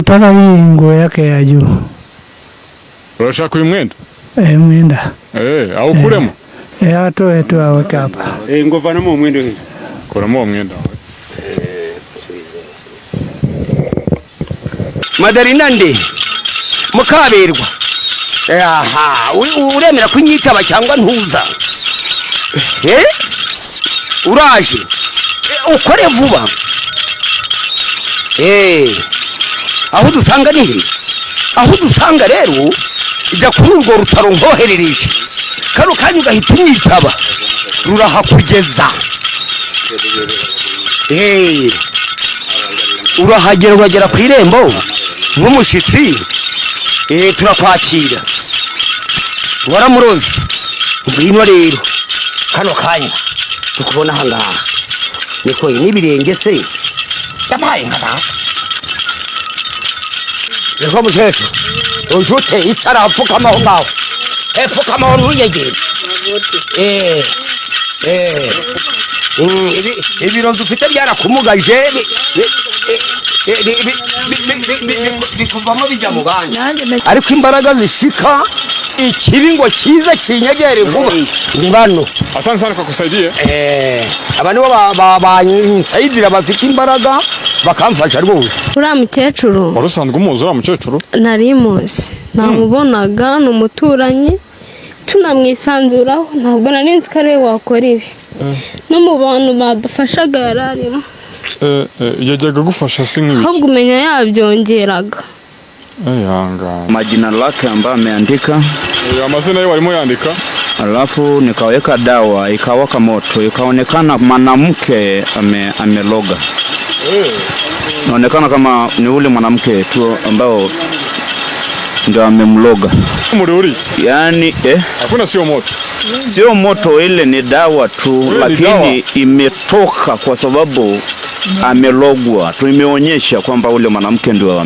Nataka hii nguo yake ya juu. Urashaka uyu mwenda? Eh, mwenda. Eh, awukuremo. Eh, atoe tu aweke hapa. Eh, ngovanamo umwenda uyu. Kuramo uwo mwenda wawe. Madarina nde mukaberwa aha uremera kunyitaba cyangwa ntuza? Eh, uraje? Eh, ukore vuba. Eh, aho dusanga ni he? Aho dusanga rero, jya kuri urwo rutaro nkoherereje kano kanya ugahita unyitaba, rurahakugeza. Eh, urahagera, uragera ku irembo nk'umushyitsi. Eh, turakwakira. Waramuroze. Ngwino rero kano kanya tukubona aha ngaha. Niko n'ibirenge se yabaye nka data. Niko mukecuru ujute, icara, pfukama aho ngaho. Eh, pfukama aho, ntuyegere. Eh, eh. Ibirozi ufite byarakumugaje, bikuvamo bijya mu bandi, ariko imbaraga zishika ikibi ngo kize kinyegere vuba ni bano. Asante sana kwa kusaidia. Eh, aba nibo bansayidira, bafite imbaraga, bakamfasha rwose. Uriya mukecuru. Wari usanzwe umuzi uriya mukecuru? Nari muzi, namubonaga, ni umuturanyi, tunamwisanzuraho. Ntabwo nari nzi ko ari we wakora ibi. No mu bantu badufashaga yari arimo. Eh, eh, yajyaga agufasha se nk'ibiki? Ahubwo umenya yabyongeraga. Eh, ihangane. Majina lake ambayo ameandika. Eh, amazina ye warimo yandika. Alafu nikaweka dawa ikawaka moto, ikaonekana mwanamke ameloga. Inaonekana kama ni ule mwanamke tu ambao ndio amemloga. Umuriro uri? Yaani, eh, Hakuna, sio moto. Sio moto, ile ni dawa tu, Ile ni lakini dawa. Imetoka kwa sababu amelogwa tu, imeonyesha kwamba ule mwanamke ndio ame